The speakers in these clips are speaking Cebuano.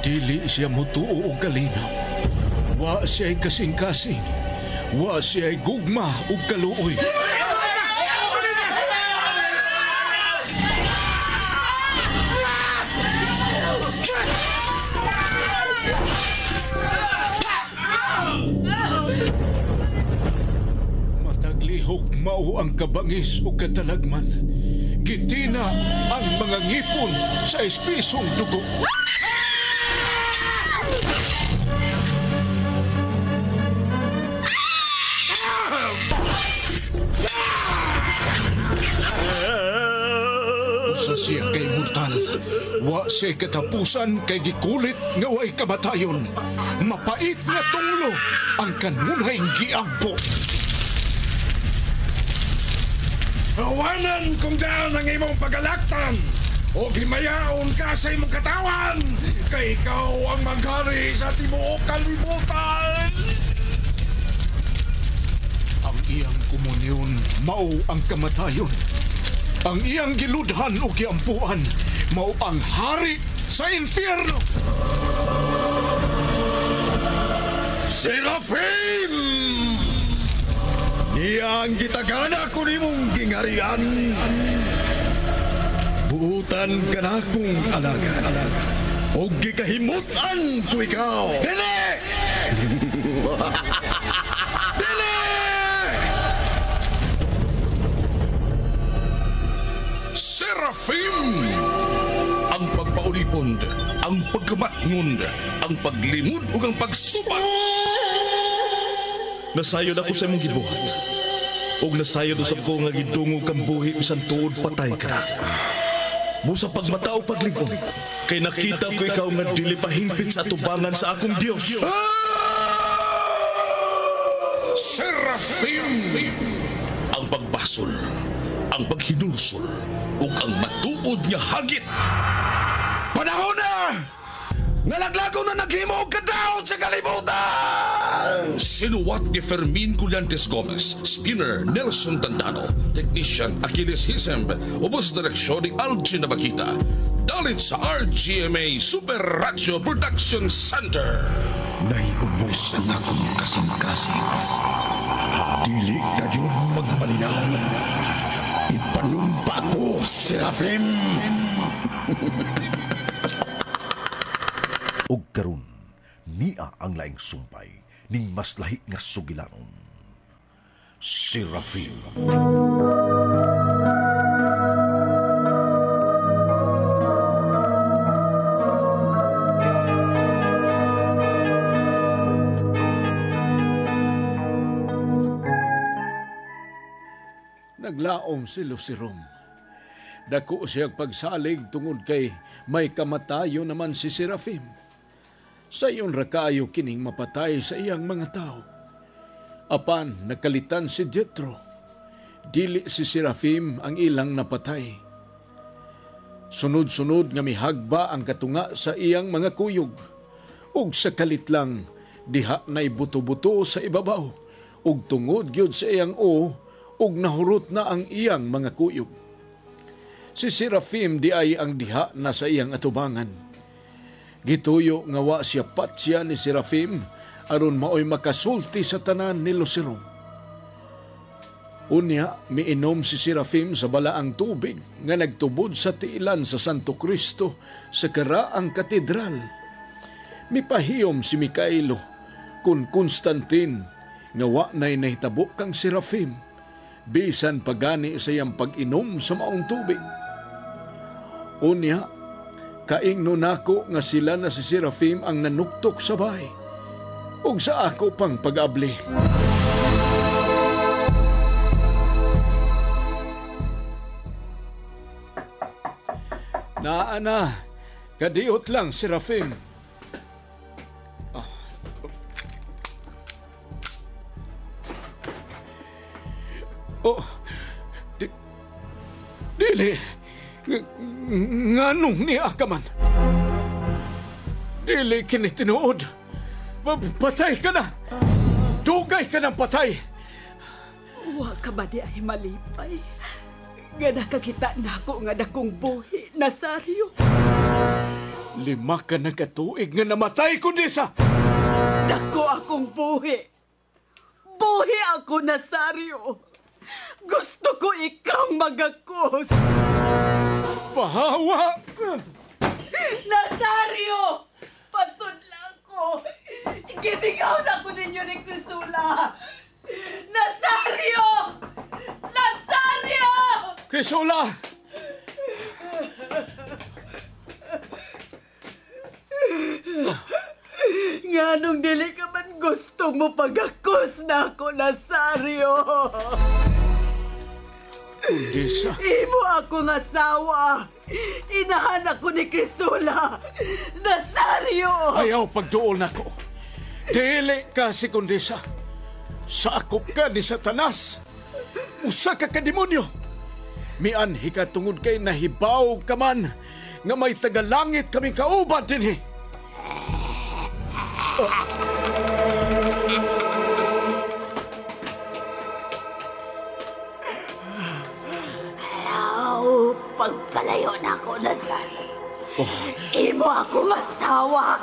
Dili siya mutuo og kalinaw. Wa siya'y kasing-kasing. Wa siya'y gugma ug kaluoy. Mataglihok mao ang kabangis ug katalagman. Gitina ang mga ngipon sa espisong dugo. Usa siya kay mortal. Wa siya katapusan kay gikulit nga way kamatayon. Mapait nga tunglo ang kanunay giampo. Awanan kung daan ang imong pagalaktan o himayaon ka sa imong katawan kay ikaw ang maghari sa tibuok kalibutan. Ang iyang komunyon mao ang kamatayon. Ang iyang giludhan o giampuan mao ang hari sa impyerno. Serafim! Niya ang gitagana ko nimong gingarian. Buutan ka na kong alagad. O gikahimutan ko ikaw. Dili! Dili! Serafim! Ang pagpaulipon, ang pagkamatngon, ang paglimod ug ang pagsubat. Nasayod ako sa imong gibuhat. Ug nasayod usab ko nga gidungog kang buhi bisan tuod patay ka na. Busa pagmata o paglig-on, kay nakita ko ikaw nga dili pa hingpit sa atubangan sa akong Dios. Serafim! Ang pagbasol, ang paghinulsol, ug ang matuod nga hagit. Panahon na! Nalaglago na naghimo og kadaot sa kalibutan! Sinuwat ni Fermin Collantes Gomez, Spinner Nelson Tandano, Technician Achilles Hisemb, ubos direksyon ni Algin Nabakita. Dalit sa RGMA Super Radio Production Center. Naiubos ang akong kasing-kasing. Dili kayo magmalinaw. Ipanumpa ko, Serafim! Og karon niya ang laing sumpay ning mas lahi nga sugilanon. Serafim. Naglaom si Lucirom. Dako siya pagsalig tungod kay may kamatayo naman si Serafim. Sayon ra kaayo kining mapatay sa iyang mga tao. Apan nakalitan si Jethro. Dili si Serafim ang ilang napatay. Sunod-sunod nga mihagba ang katunga sa iyang mga kuyog. Ug sa kalit lang diha na'y buto-buto sa ibabaw. Ug tungod gyud sa iyang o, ug nahurot na ang iyang mga kuyog. Si Serafim di ay ang diha na sa iyang atubangan. Gituyo nga wa siya patsya ni Serafim aron maoy makasulti sa tanan ni Lucirom. Unya, miinom si Serafim sa balaang tubig nga nagtubod sa tiilan sa Santo Cristo sa karaang katedral. Mipahiyom si Mikaelo kun Constantine nga wa na'y nahitabo kang Serafim bisan pagani sa iyang pag-inom sa maong tubig. Unya, kaingno nako nga sila na si Serafim ang nanuktok sa bahay ug sa ako pang pag-abli. Naa na, kadiot lang, Serafim. Oh, dili. Nganong niya ka man? Dili kini tinuod. Patay ka na. Dugay ka ng patay. Wa ka ba di ay malipay? Nga nakakita na ako nga dakong buhi, Nazario. 5 ka na katuig nga namatay, Kondesa! Dako akong buhi. Buhi ako, Nazario. Gusto ko ikaw magakos. Pahawa! Nazario! Pasudla ko! Gibigaw na ko ninyo ni Crisula! Nazario! Nazario! Crisula! Nga nung dili ka man gusto mo pagakos na ako, Nazario! Kondesa! Imo akong asawa! Inahan ako ni Crisula! Nazario! Ayaw pagduol nako. Dili ka si Kondesa. Sakop ka ni Satanas. Usa ka ka demonyo. Mianhi ka tungod kay nahibaw ka man nga may tagalangit kaming kauban dinhi. Ayaw, pagpalayo na ako, Nazario. Oh. Imo akong asawa.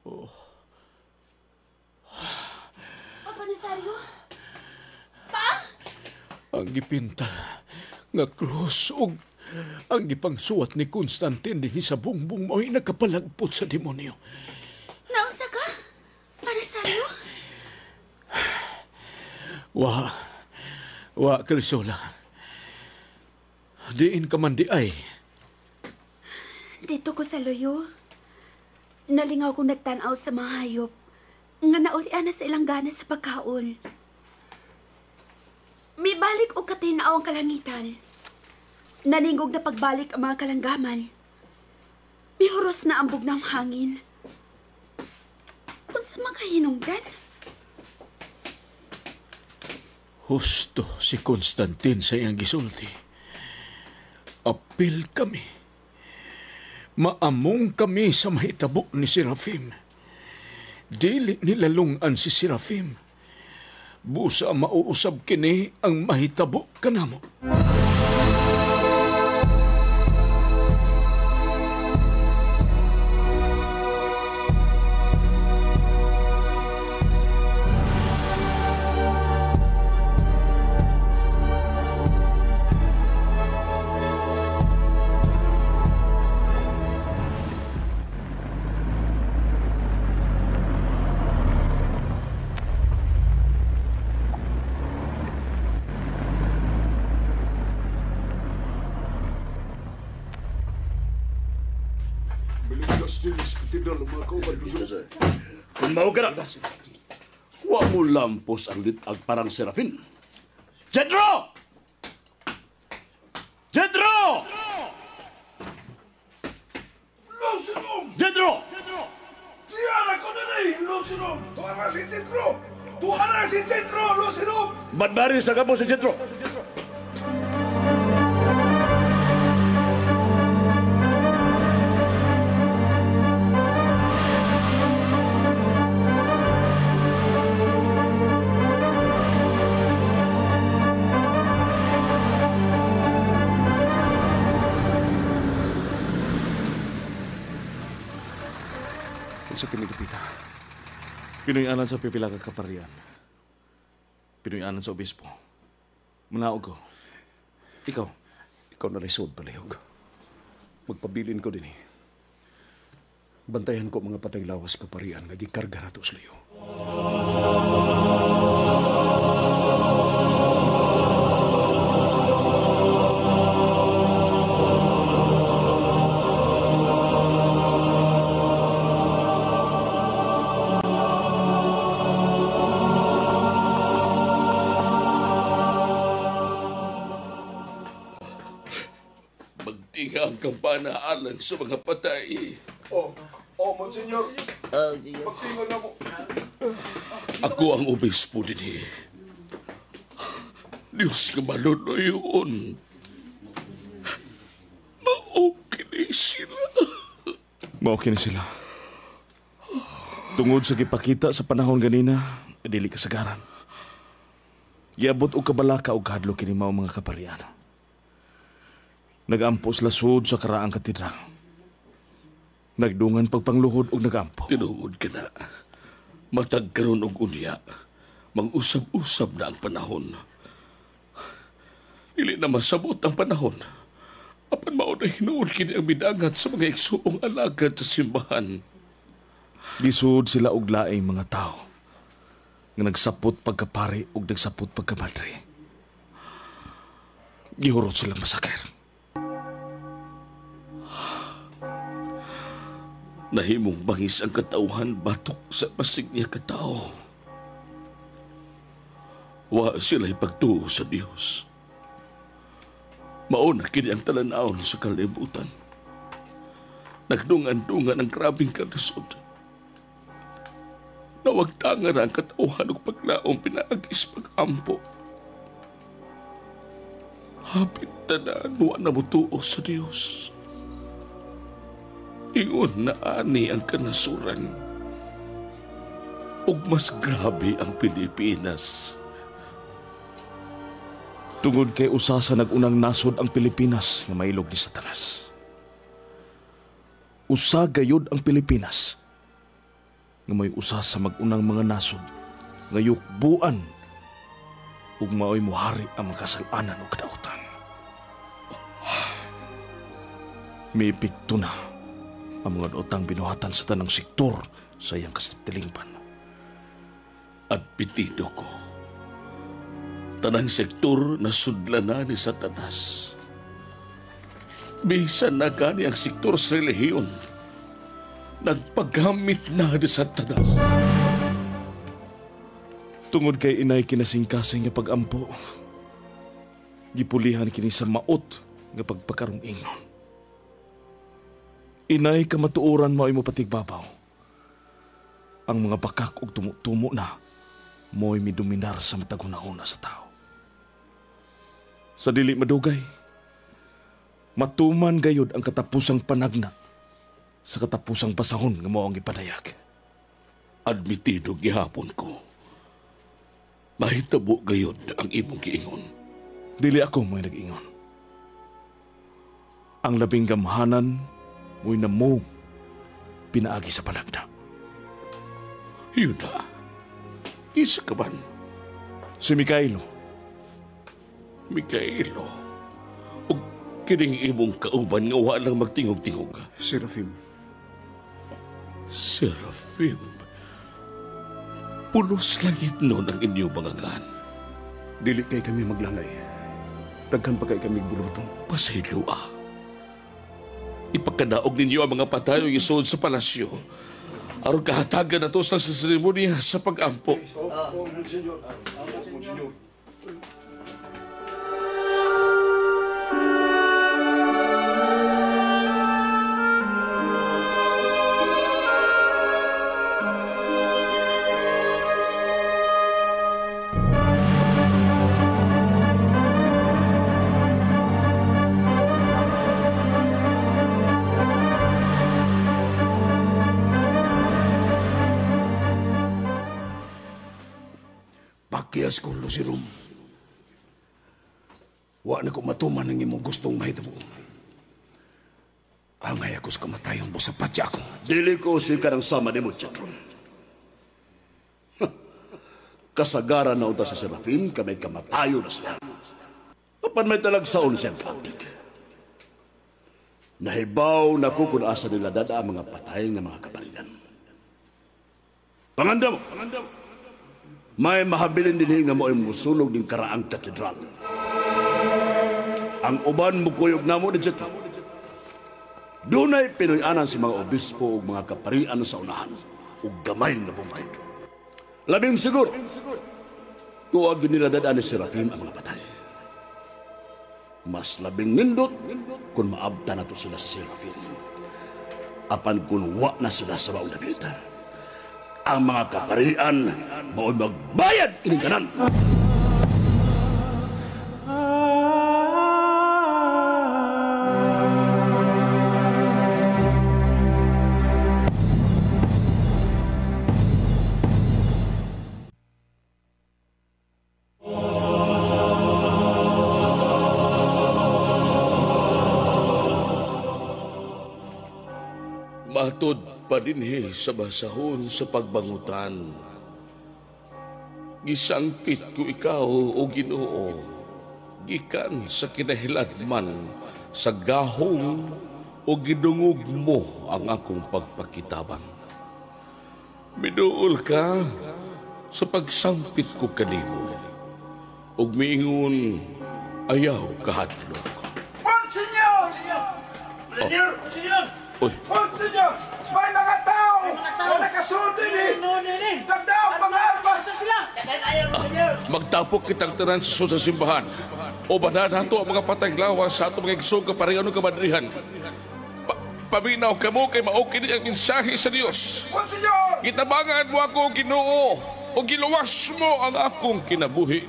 Oh. Papa Nazario? Pa? Ang gipintal nga krus ug ang gipangsuwat ni Constantine dinhi sa bungbong mao'y nakapalagpot sa demonyo. Naunsa ka? Pa Nazario? Wa, Crisula. Diin ka man di ay. Dito ko sa luyo. Nalingaw kong nagtanaw sa mga hayop nga naulian na sa ilang gana sa pagkaon. Mibalik og katinaw ang kalangitan. Naningog na pagbalik ang mga kalanggaman. Mihuros na ang bugnang hangin. Unsa man kahinungdan? Husto si Constantine sa iyang gisulti. Apil kami. Maamong kami sa mahitabo ni Serafim. Dili nilalungan si Serafim. Busa mauusab kini ang mahitabo kanamo. Kung mao ka na, wa mo lampos ang litag parang Serafin. Jedro! Jedro! Lucinom! Jedro! Tiara ko na eh! Lucinom! Tuwa na si Jedro! Tuwa na si Jedro! Lucinom! Badbari sa kamo si Jedro! Sa pinigupita. Pinoy-anan sa pipila ka kaparian. Pinoy-anan sa obispo. Manaog ko. Ikaw. Ikaw na risod, palihog. Magpabilin ko din eh. Bantayan ko mga patay lawas kaparian nga gikarga nato sa liyo. Magtinga ang kampana alang sa mga patay. Oh, Monsignor. Magtinga na mo. Ako ang obispo dinhi. Diyos ka malunoyon. Maukini sila. Maukini sila. Tungod sa gipakita sa panahon ganina, dili kasagaran. Giabot og kabalaka og kahadlok kini mao mga kaparian. Nagampo sila sud sa karaang katedral. Nagdungan pagpangluhod og nagampo. Tinuod ka na. Matag karon og unya, mag-usab-usab na ang panahon. Dili na masabot ang panahon. Apan mao na hinuon kini ang midangat sa mga igsuong alagad sa simbahan. Gisud sila og laing mga tao nga nagsapot pagkapari ug nagsapot pagkamadre. Gihurot silang masakir. Nahimong bangis ang katauhan batok sa basig niya katao. Wa sila'y pagtuo sa Dios. Mao na kini ang talan-awon sa kalibutan. Nagdungan-dungan ang grabing kalisod. Nawagtangan ang katauhan ug paglaom pinaagis pag-ampo. Hapit tanan wa na motuo sa Dios. Ingon na ani ang kanasuran. Ug mas grabe ang Pilipinas. Tungod kay usa sa nag-unang nasod ang Pilipinas nga mailog ni Satanas. Usa gayud ang Pilipinas nga may usa sa mag-unang mga nasod nga yukbuan ug maoy muhari ang mga kasal-anan ug kadautan. May epekto na ang mga daotang binuhatan sa tanang sektor sa iyang kasatilingban. At pitido ko, tanang sektor na sudla na ni Satanas. Bisan na gani ang sektor sa relihiyon, nagpaghamit na ni Satanas. Tungod kay inay kinasingkasing nga pag-ampo, gipulihan kini sa maot nga pagpakarong ingnon. Inay kamatuoran mao'y mopatigbabaw. Ang mga bakak og tumo-tumo na mo'y midominar sa matag hunahuna sa tao. Sa dili madugay, matuman gayud ang katapusang panagna sa katapusang pasahon nga mao ang ipadayag. Admitido gihapon ko. Mahitabo gayud ang imong giingon. Dili ako mo'y nag-ingon. Ang labing gamhanan mo'y namo pinaagi sa panagna. Yun na. Isa ka man? Si Mikaelo. Mikaelo? O kining imong kauban nga walang magtingog-tingog? Serafim. Serafim? Pulos langit nun ang inyong mga ngan. Dili kay kami maglalay. Daghan pa kay kami buluton. Pasaylo ah. Ipagkadaog ninyo ang mga patayo isod sa palasyo. Aron kahatagan na to sa seremonya sa pag-ampo. Pakyas ko, Lucirum. Wa na ko matuman ang imong gustong mahitabo. Angay ako sa kamatayon mo sa patya ako. Dili ko si karang sama ni mo, Chetron. Kasagaran na unta sa Serafim, kamay kamatayo na siya. Apan may talagsaon siyang kaabig. Nahibaw na ko kung asa nila dada ang mga patay nga mga kaparian. Panganda mo! May mahabilin din nga mo ay musunog ng karaang katedral. Ang uban mukuyog na mo ni Jetro. Dunay Pinoy-anan si mga obispo ug mga kaparian sa unahan ug gamay nga buntag. Labing siguro, tuwag nila dadaan ni Serafim ang mga patay. Mas labing nindot kung maabta na to sila sa Serafim. Apan kung wa na sila sa maong dapita, ang mga kaparian mao'y magbayad ining tanan. Matod pa dinhi sa basahon sa pagbangutan. Gisangpit ko ikaw, o Ginoo, gikan sa kinahiladman sa gahong o gidungog mo ang akong pagpakitabang. Miduol ka sa pagsampit ko kanimo, ug miingon ayaw kahadlok. Monsignor! Monsignor! Monsignor! Uy. Monsignor! May mga tao! Wala kasunod din eh! Lagdaw, mga armas! Magtapok kitang tanan sa sud sa simbahan. O bana nato ang mga patayng lawas sa atong mga igsoong kaparian o kamadrihan. Paminaw kamo kay mao kini ang mensahe sa Dios. Monsignor! Gitabangan mo ako, Ginoo, o giluwas mo ang akong kinabuhi.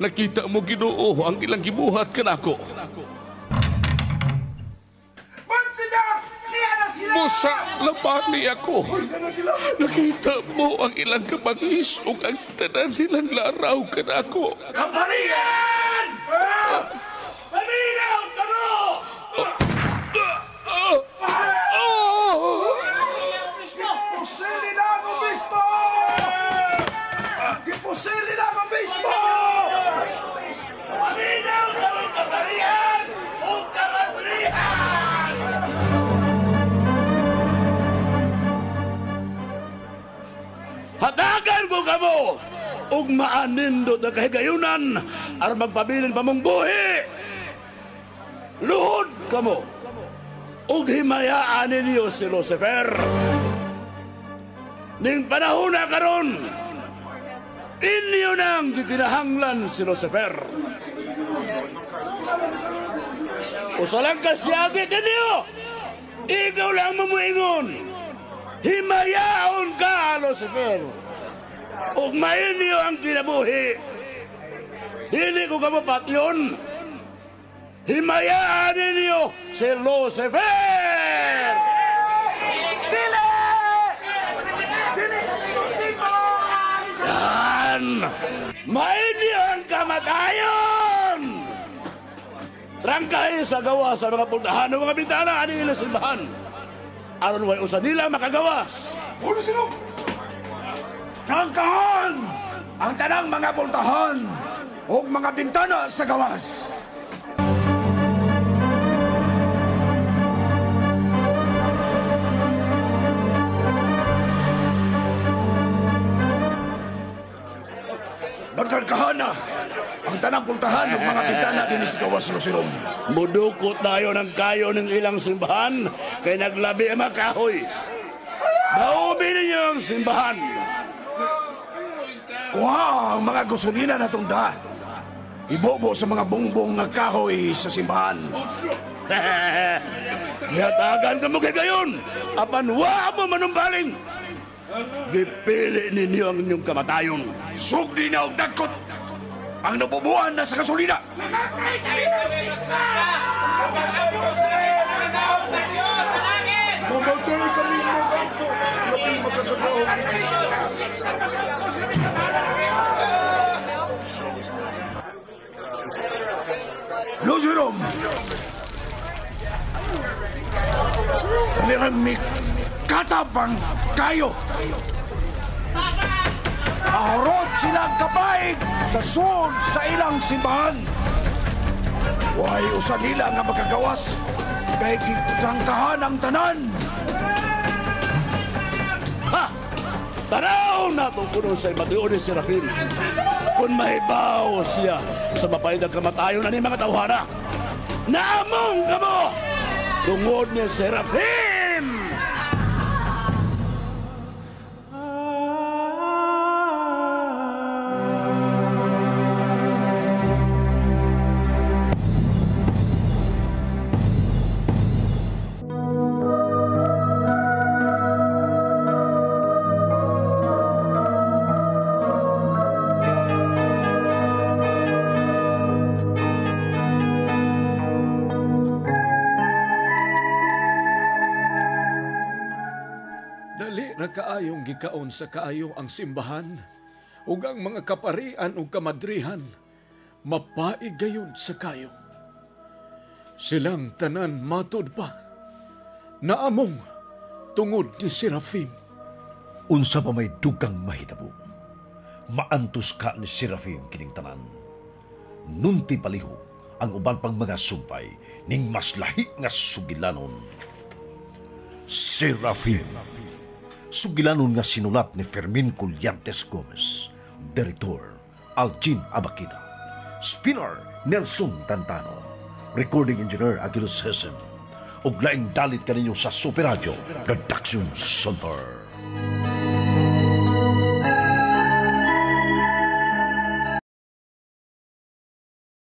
Nakita mo, Ginoo, ang ilang gibuhat kanako. Monsignor! Niya na sila! Busa, labani ako. Nakita mo ang ilang kabangis ug ang tanan nilang laraw kanako. Kaparian! Paminaw kamo! Gipusili na ang obispo! Gipusili na ang obispo! Paminaw kamo kaparian ug kamadrihan! Hatagan ko kamo ug maanindot na kahigayunan aron magpabilin pa mong buhi. Luhod kamo ug himayaan ninyo si Lucifer. Ning panahon na karon, inyo nang gikinahanglan si Lucifer. Usa lang kasiyagi ninyo, ikaw lang mamuingon. Himayaon ka, Lucifer. Ug mainyo ang kinabuhi. Dili ko kamo patyon. Himayaan ninyo si Lucifer! Dili! Dili! Yan! Mainyo ang kamatayon! Trangkay sa gawa sa mga pultahan ng mga bintana ani ilang simbahan. Aron way usa nila makagawas. Ulo sino? Trangkahan! Ang tanang mga pultahan ug mga bintana sa gawas. Nagtrangkahan na ang tanang pultahan ng mga bintana dinhi sa gawas, Luciron. Mudukot tayo ng kayo ng ilang simbahan kay naglabi ang mga kahoy. Daubi ninyo ang simbahan. Kuha ang mga gasolina na tunda. Ibobo sa mga bongbong nga kahoy sa simbahan. Gihatagan ka mo kay gayon, apan wa mo manumbaling. Gipili ninyo ang inyong kamatayon. Sugdi na og dagkot ang nabubuan na sa gasolina. Mamatay kami mag-ampo. Labing magkakagaw. Luciron! Daliran mi katapang kayo! Mahurot silang kapaig sa suod sa ilang simbahan. Way usa nila nga makagawas kay gitrangkahan ang tanan. Ha! Tanaw na ito kuno sa matuon ni Serafin. Kung mahibaw siya sa mapahid ang kamatayon na ni mga tawhana. Naamong kamo! Tungod ni Serafin! Dali ra kaayong gikaon sa kaayo ang simbahan ug ang mga kaparian ug kamadrihan mapaig gayud sa kayo. Silang tanan matud pa. Naamong Tungod ni Serafim. Unsa pa may dugang mahitabo? Maantos ka ni Serafim kining tanan. Nunti palihog ang uban pang mga sumpay ning mas lahi nga sugilanon. Serafim. Sugilanon nga sinulat ni Fermin Collantes Gomez. Director Algin Abakida. Spinner Nelson Tantano. Recording Engineer Aguilos Hesem. Ug laing dalit kaninyo sa Super Radio Production Center.